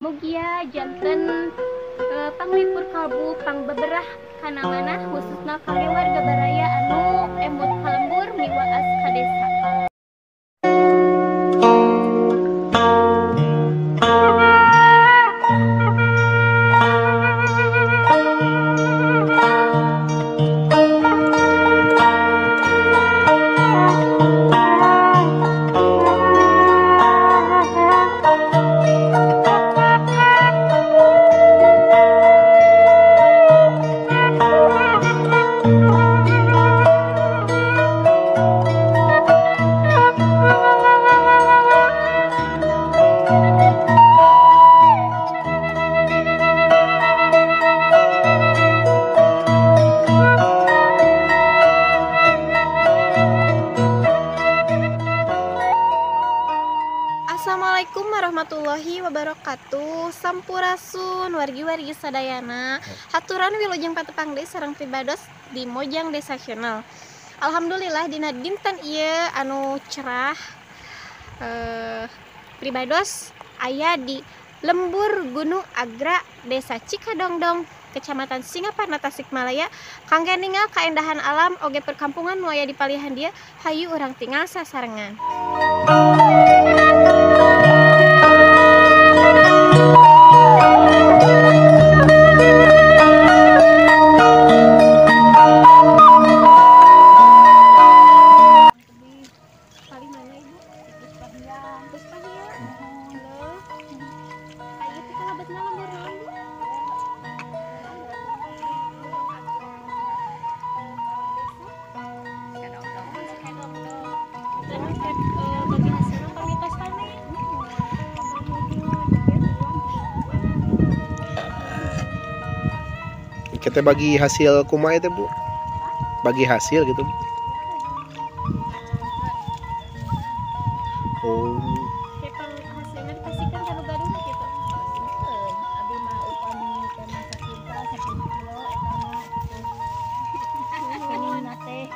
Mugia janten panglipur kalbu pangbeberah kana manah khususna kangge warga baraya anu emut ka lembur miwaas ka desa. Assalamualaikum warahmatullahi wabarakatuh. Sampurasun wargi-wargi sadayana. Haturan wilujeng patepang deui sareng pribados di Mojang Desa Channel. Alhamdulillah dina dinten ieu anu cerah, pribados aya di Lembur Gunung Agra, Desa Cikadongdong, Kecamatan Singaparna, Tasikmalaya. Kangge ningal kaendahan alam oge perkampungan nu aya di palihan dieu, hayu urang tingal sasarengan. Kita bagi hasil kumaha itu, Bu? Bagi hasil gitu. Oh. Hasilnya dikasihkan ka nu gaduhna gitu. Abi mah upami teh sakintal 10 kilo eta mah gitu. Teh.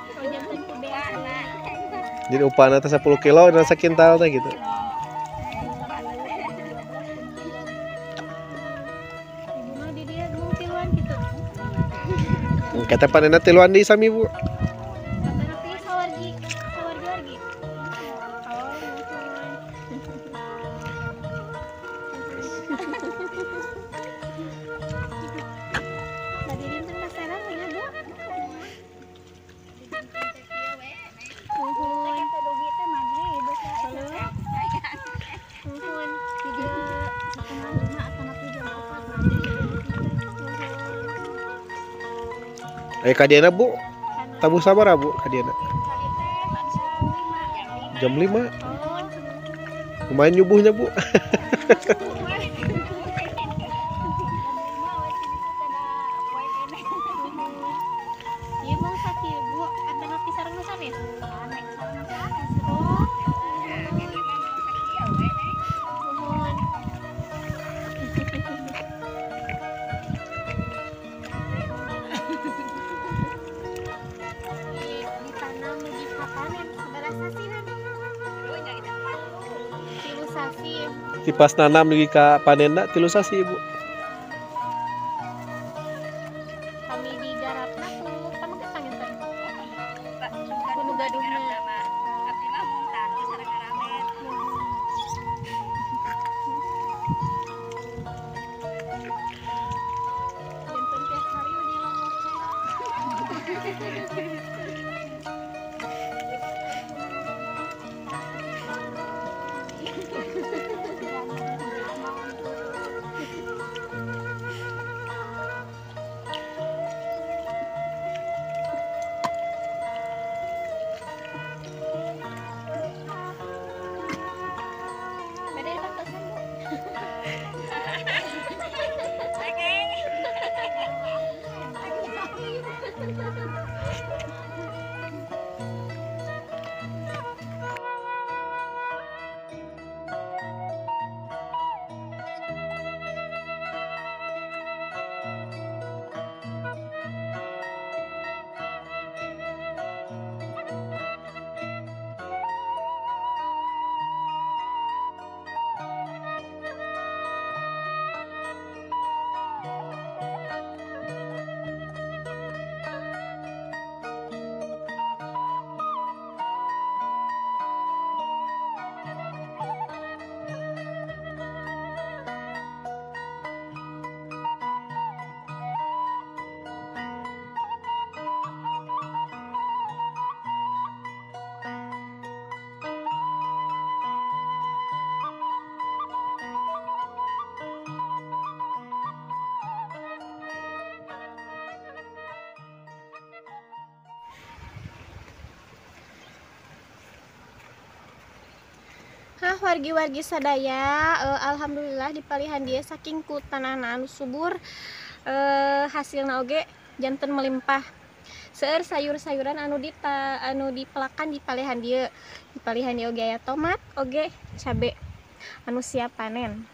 Jadi upana teh 10 kilo dan sakintal teh gitu. Kata panenna tiluan di sami, Bu. Tapi sawargi, sawargi-wargi. Oh, tadi dinten pasaran nya, Bu. Nuhun. Nuhun. Kadiana, Bu, tabuh sabar, Bu, kadiana. Jam 5. Lumayan nyubuhnya, Bu. Tipas nanam lagi ka panenna 3 sasi, Ibu. Kami digarapna ku pamegetang enten. Ku nu gaduhna. Abdi mah mung tanu sareng ngaramet. Janten tiap hari we nyelongok. Hah, wargi-wargi sadaya, alhamdulillah di palihan dieu saking ku tanahna anu subur, hasilna oge janten melimpah. Seueur sayur-sayuran anu dipelakan di palihan dieu. Di palihan dieu oge aya tomat, oge cabe anu siap panen.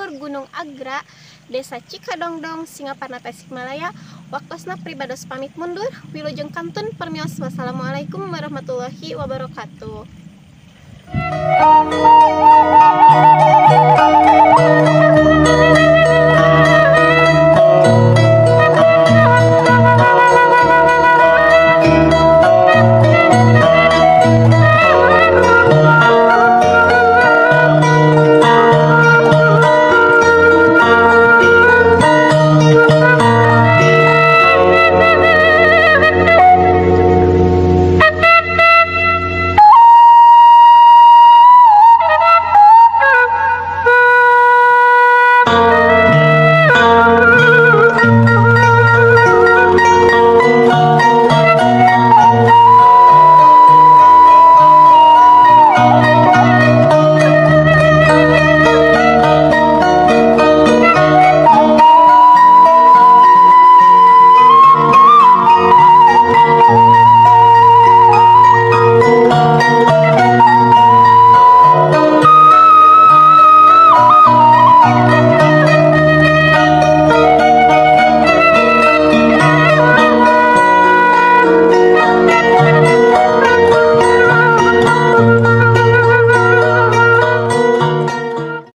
Lembur Gunung Agra, Desa Cikadongdong, Singaparna, Tasikmalaya. Waktosna pribados pamit mundur. Wilujeng kantun permios. Wassalamualaikum warahmatullahi wabarakatuh.